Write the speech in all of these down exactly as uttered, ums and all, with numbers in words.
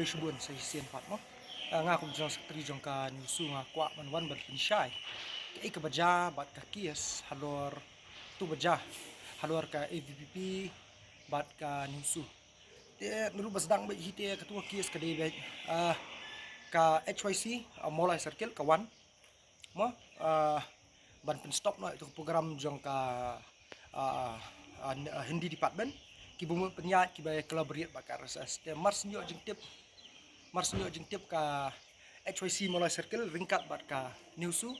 Shibun sa shisien pat mo. Ah, nga kum General Secretary jong ka NEHUSU nga kwah ban wan ban pynshai kaei kaba jia bad ka case halor tu ba jia halor ka A V P P bad ka NEHUSU. Te naduh ba sdang beit hi te katu ka case ka dei beit, ah, ka H Y C, ah, Mawlai Circle ka wan mo, ah, ban pynstop noh ïa tu ka program jong ka, ah, ah, n-, ah, Hindi department, kiba mut pynïaid kiba collaborate bad ka R S S. Te mar shu ïoh jingtip, mar shu ïoh jingtip ka H Y C Mawlai Circle ryngkat bad ka NEHUSU,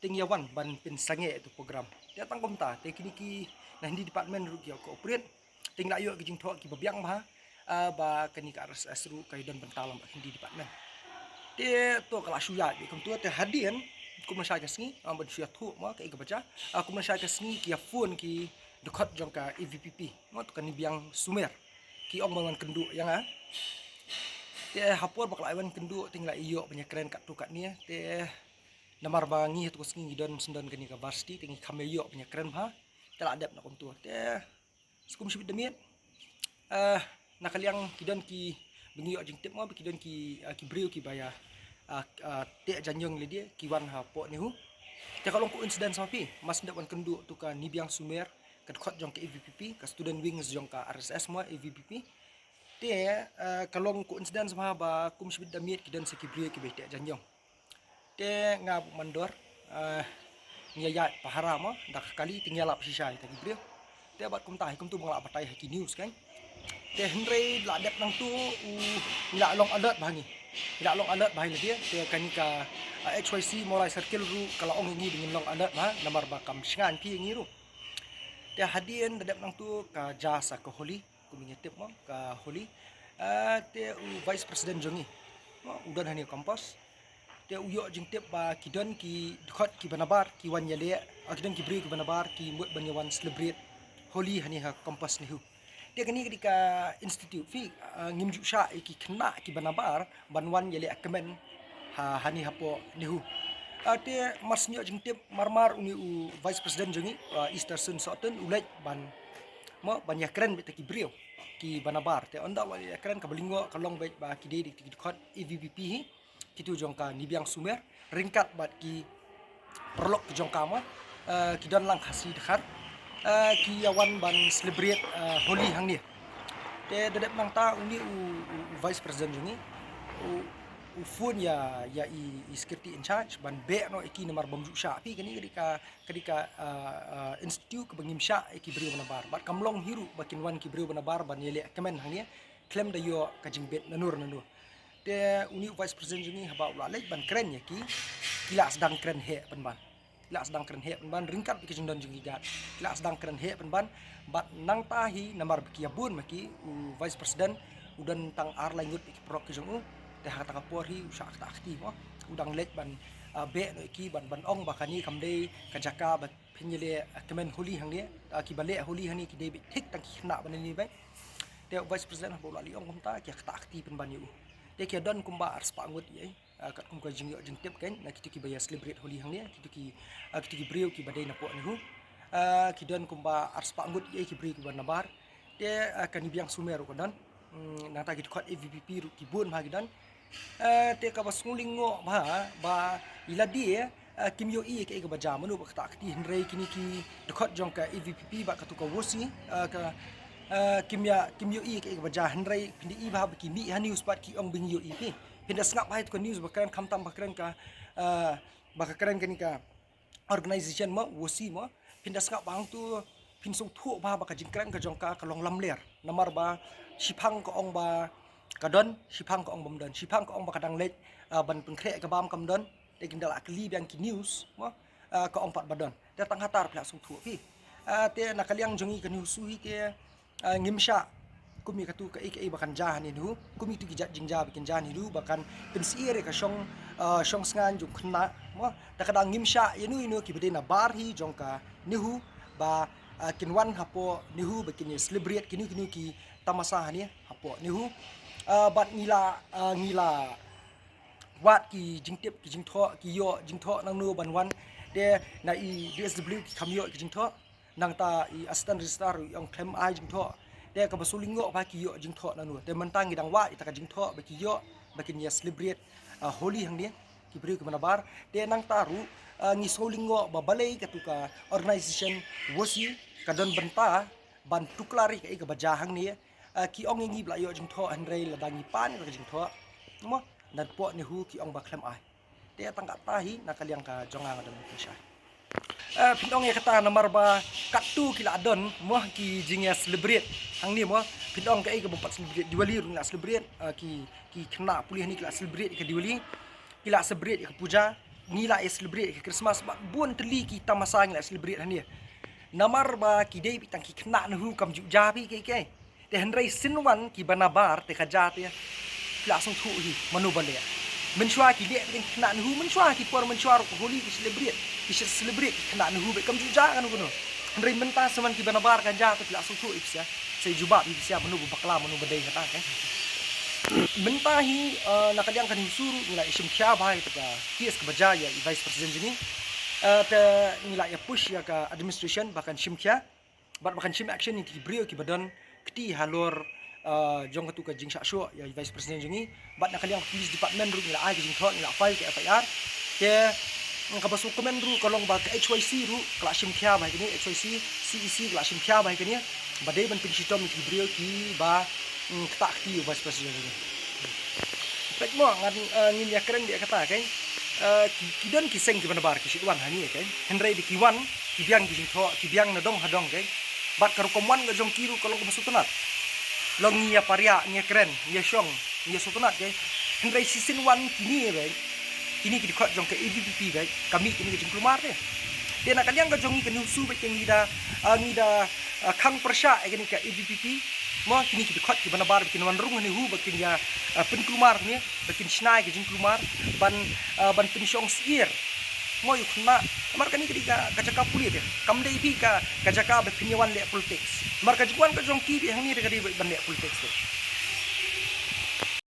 te ngi ïa wan ban pynsangeh ïa tu program. Te tang kumta te kine ki na Hindi department ruh ki ïa cooperate. Te ngi la ïoh ki jingthoh kiba biang bha, ah, ba kane ka R S S ruh ka ïa don bynta lang bad Hindi department. Te to ka la shu ïaid beit kumtu te hadien kum lashai ka sngi, ah, ban shu ïathuh mo kaei kaba jia, ah, kum lashai ka sngi ki ïa phone ki dkhot jong ka A V P P mo, tu ka Nibiang Sumer, ki ong ban wan kynduh ïa nga. Te ha por ba ka la wan kynduh te ngi la ïoh ban ïakren katto katne. Te namar ba ngi ha tu ka sngi ngi don shen don kane ka varsity te ngi kam ïoh ban ïakren bha. Te la dep na kumtu te skum shibit da miet, ah, na ka liang ki don kiba ngi ïoh jingtip mo ba ki don ki, ah, ki briew kiba ïa, ah, ah, teh jaiñiong lade ki wan hapoh NEHU. Te ka long coincidence ma phi, mar shu dep wan kynduh tu ka Nibiang Sumer, ka dkhot jong ka A V P P, ka student wings jong ka R S S mo, A V P P. Te, ah, ka long coincidence ma ba kum shibit da miet ki don sa ki briew kiba teh jaiñiong. Te nga buh mandor, ah, ngi ïa ïaid pahara mo da ka kali te ngi ïalap shisha ïa kita ki briew. Te bad kumta hi kumtu ba nga la batai ha ki news kan. Te hynrei la dep nangtu u ngi la long alert bha ngi. Ngi la long alert bha ngi lade te kane ka, ah, H Y C Mawlai Circle ruh ka la ong ïa ngi ba ngin long alert bha namar ba kam shngaiñ phi ïa ngi ruh. Te hadien da dep nangtu ka jia sa ka Holi. Kum ngi tip mo ka Holi. Ah, te u vice president jong ngi mo u don hani campus. Te u ïoh jingtip ba ki don ki dkhot kiba nabar ki wan ïaleh, ah, ki don ki briew kiba nabar ki mut ban ïa wan celebrate Holi hani ha campus NEHU. Te kane ka dei ka institute phi, ah, ngim ju shah ïa ki khynnah kiba nabar ban wan ïaleh kmen ha hani hapoh NEHU. Ah, te mar shu ïoh jingtip marmar une u vice president jong ngi, ah, Easterson Sohtun u leit ban mo ban ïakren beit ïa ki briew kiba nabar. Te ynda u la ïakren kaba lyngngoh ka long beit ba ki dei ki dkhot A V P P hi, kitu jong ka Nibiang Sumer ryngkat bad ki paralok ki jong ka mo, eh, ki don lang Khasi Dkhar, eh, ki ïa wan ban celebrate, eh, Holi hangne. Te da dep nangta une u, u, u vice president jong ngi u, u phone ïa, ïa i, i security in charge ban beh noh ïa ki namar bym ju shah phi kane ka dei ka ka dei ka, ah, ah, institute kaba ngim shah ïa ki briew ba nabar. Bad kam long hi ruh ba kin wan ki briew ba nabar ban ïaleh kmen hangne khlem da ïoh ka jingbit nanur nanur. Te une u vice president jong ngi haba u la leit ban kren ïa ki, ki la sdang kren heh pynban. Ki la sdang kren heh pynban ryngkat bad ki jingdon jong ki guard. Ki la sdang kren heh pynban bad nangta hi namar ba ki ïa bun ma ki u vice president u don tang ar lai ngut ïa ki paralok ki jong u. Te ha kata ka por hi u shah kata kti mo. U dang leit ban, ah, beh noh ïa ki ban, ban ong ba kane kam dei ka jaka ba phin ïaleh, ah, kmen Holi hangne, ah, kiba leh Holi hangne ki dei beit thik tang ki khynnah ba nangne beit. Te u vice president haba u la leit ong kumta ki ïa kata kti pynban ïa u. Te ki ïa don kumba arspah ngut ïa, ah, katkum ka jingïoh jingtip kan na kitu kiba ïa celebrate Holi hangne, kitu ki, ah, kitu ki briew kiba dei napoh NEHU. Ah, ki don kumba arspah ngut ïa ki briew kiba nabar. Te, ah, ka Nibiang Sumer ruh ka don. Hmm, nangta ki dkhot A V P P ruh ki bun bha ki don. Eh, te kaba sngewlyngngoh bha ba i lade, eh, kim ïohi ïa kaei kaba jia mano ba kata kti hynrei kine ki dkhot jong ka A V P P bad katu ka W O C, eh, ka, eh, kim ïa, kim ïohi ïa kaei kaba jia hynrei phin da i bha ba ki mih ha news bad ki ong ba ngi ïohi phi. Phin da sngap bha ïa tu ka news ba kren khamtam ba kren ka, eh, ba ka kren kane ka organization mo, W O C mo, phin da sngap ba hangtu phin sngewthuh bha ba ka jingkren ka jong ka ka long lamler. Namar ba shiphang ka ong ba ka don, shiphang ka ong bym don, shiphang ka ong ba ka dang leit, ah, ban pynkhreh ka bam kam don, te kin da la kylli biang ki news mo, ah, ka ong pat ba don. Te tang hatar phi la sngewthuh phi. Ah, te na ka liang jong ngi ka NEHUSU hi te, ah, ngim shah kum ïa katu kaei kaei ba kan jia hangne NEHU, kum ïa tu ki jait jingjia ba kin jia hangne NEHU ba kan pynsyier ïa ka shong, ah, shong sngan jong khynnah mo. Te ka dang ngim shah ïa no ïa no kiba dei nabar hi jong ka NEHU ba, ah, kin wan hapoh NEHU ba kin ïa celebrate kino kino ki tamasa hangne hapoh NEHU. Ah, bad ngi la, ah, ngi la wad ki jingtip ki jingthoh ki ïoh jingthoh nangno ban wan. Te na i D S W ki kham ïoh ki jingthoh. Nangta i assistant registrar i ong khlem ai jingthoh. Te kaba sngewlyngngoh ba ki ïoh jingthoh nanu. Te mynta ngi dang wad ïa kata ka jingthoh ba ki ïoh ba kin ïa celebrate, ah, Holi hangne, ki briew kiba nabar. Te nangta ruh, ah, ngi sngewlyngngoh ba balei katu ka organization WOSI ka don bynta ban tuklar ïa kaei kaba jia hangne. Ah, ki ong ïa ngi ba la ïoh jingthoh, hynrei lada ngi pan ïa ka jingthoh, mo, napoh NEHU ki ong ba khlem ai. Te tang kata hi na ka liang ka jong nga, nga don pynshai. Eh, phin ong ïa kata namar ba katto ki la don, mo, ki jingïa celebrate hangne, mo. Phin ong kaei kaba pat celebrate, Diwali ruh ngi la celebrate, eh, ki, ki khynnah pule hangne ki la celebrate ïa ka Diwali, ki la celebrate ïa ka puja, ngi la ïa celebrate ïa ka Christmas, bad bun tylli ki tamasa ngi la celebrate hangne. Namar ba ki dei beit tang ki khynnah NEHU, kam ju jia beit kaei kaei. Te hynrei shisien wan kiba nabar te ka jia te, phi la sngewthuh hi mano ba leh. Mynshuwa ki leh beit ki khynnah NEHU, mynshuwa ki por mynshuwa ruh ka Holi ki celebrate, ki celebrate ki khynnah NEHU beit, kam ju jia kano kano. Hynrei mynta shisien wan kiba nabar ka jia te, phi la sngewthuh hi, pisa sa jubab hi, pisa mano ba bakla, mano ba dei kata, kan. Mynta hi, eh, na ka liang ka NEHUSU ruh ngi la ïa shim khia bha ïa kata ka case kaba jia ïa i Vice President jong ngi. Eh, te ngi la ïa push ïa ka administration ba kan shim khia bad ba kan shim action ïa ki briew kiba don kti halor, ah, jong katu ka jingshah shoh ïa i Vice President jong ngi. Bad na ka liang ka police department ruh ngi la ai ka jingthoh, ngi la file ka F I R. Te, mm, kaba sngewkmen ruh ka long ba ka H Y C ruh ka la shim khia bha ïa kane, H Y C, C E C ka la shim khia bha ïa kane. Ba dei ban pynshitom ïa ki briew kiba, mm, ktah kti ïa u Vice President jong ngi. Peit mo, ngan, eh, ngin ïa kren beit ïa kata, kan. Eh, ki, ki don ki seng kiba nabar ki shu wan hangne, kan. Hynrei dei ki wan, ki biang ki jingthoh, ki biang na dong ha dong, kan. Bad ka rukom wan ka jong ki ruh ka long kaba sngewtynnat. Long ngi ïa pariah, ngi ïa kren, ngi ïa shong, ngi ïa sngewtynnat, kan. Hynrei shisien wan kine, kan. Kine ki dkhot jong ka A V P P, kan. Ka mih kine ki jingkulmar te. Te na ka liang ka jong ngi ka NEHUSU beit, kan, ngi da, eh, ngi da, eh, khang pyrshah ïa kane ka A V P P. Mo, kine ki dkhot kiba nabar ba kin wan rung ha NEHU ba kin ïa, ah, pynkulmar ne, ba kin shna ïa ka jingkulmar ban, ah, ban pynshong syiar. Mo, ïa u khynnah, namar kane ka dei ka, ka jaka pule te. Kam dei beit ka, ka jaka ba phin ïa wan leh politics. Namar ka jingwan ka jong ki beit hangne te ka dei ban leh politics te.